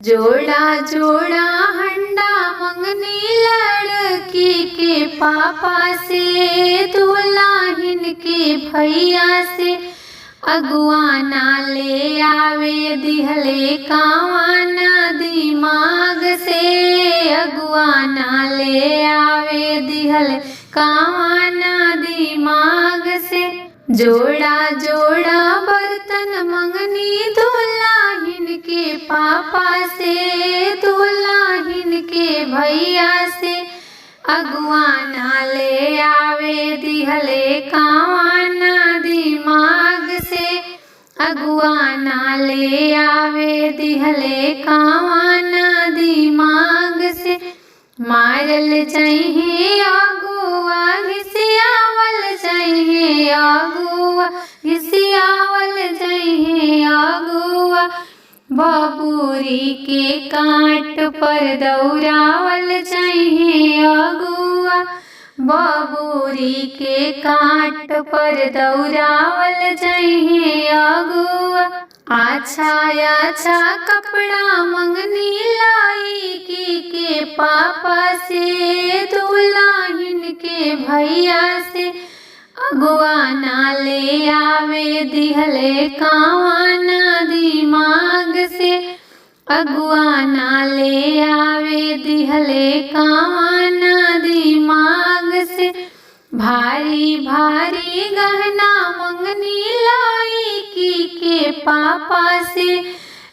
जोड़ा जोड़ा हंडा मंगनी लड़की के पापा से, दुल्हन के भैया से। अगुआना ले आवे दिहले कावाना दिमाग से, अगुआना ले आवे दिहले कावाना दिमाग से। जोड़ा जोड़ा बर्तन मंगनी दुल्हन के पापा से, दुल्हन के भैया से। अगुआना ले आवे दिहले कावाना दिमाग से, अगुआना ले आवे दिहले कावाना दिमाग से। मारल जइहे अगुआ घिसियावल जइहे अगुआ, घिसियावल जइहे अगुआ। बबूरी के कांट पर दौरावल जइहे अगुआ, बबूरी के कांट पर दौरावल जइहे अगुआ। आछा आछा कपड़ा मंगनी लाई की के पापा से, दुल्हन के भैया से। अगुआना ले आवे दिहले कावाना दिमाग से, अगुआना ले आवे दिहले कावाना दिमाग से। भारी भारी गहना मंगनी लाई की के पापा से,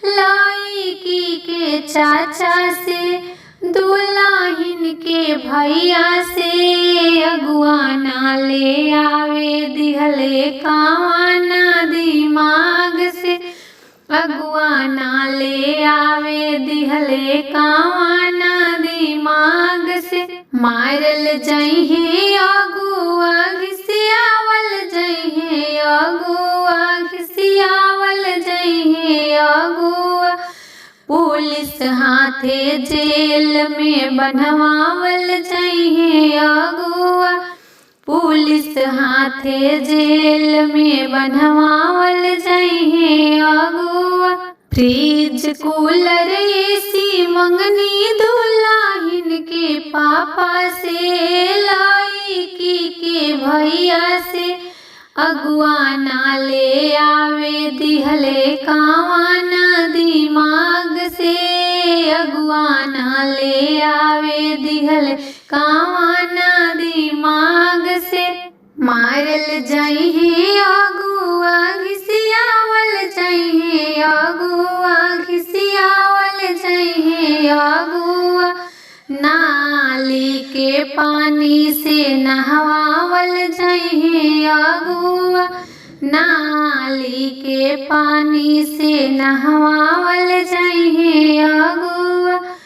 लाई की के चाचा से, दुल्हन के भैया से। अगुआना ले आवे दिहले कावाना दिमाग से, अगुआना ले आवे दिहले कावाना दिमाग से। मारल जइहे अगुआ घिसियावल जइहे अगुआ, घिसियावल जइहे अगुआ। पुलिस हाथे जेल में बनवावल जइहे अगुआ, पुलिस हाथे जेल में बनवावल जइहे अगुआ। फ्रिज कूलर एसी मंगनी दुल्हन के पापा से, लाई की के भैया से। अगुआना ले आवे दिहले कावाना दिमाग से, अगुआना ले आवे दिहले कावाना दिमाग से। मारल जइहे अगुआ घिसियावल जइहे अगुआ, घिसियावल जइहे अगुआ। नाली के पानी से नहवावल जइहे अगुआ, नाली के पानी से नहवावल जइहे अगुआ।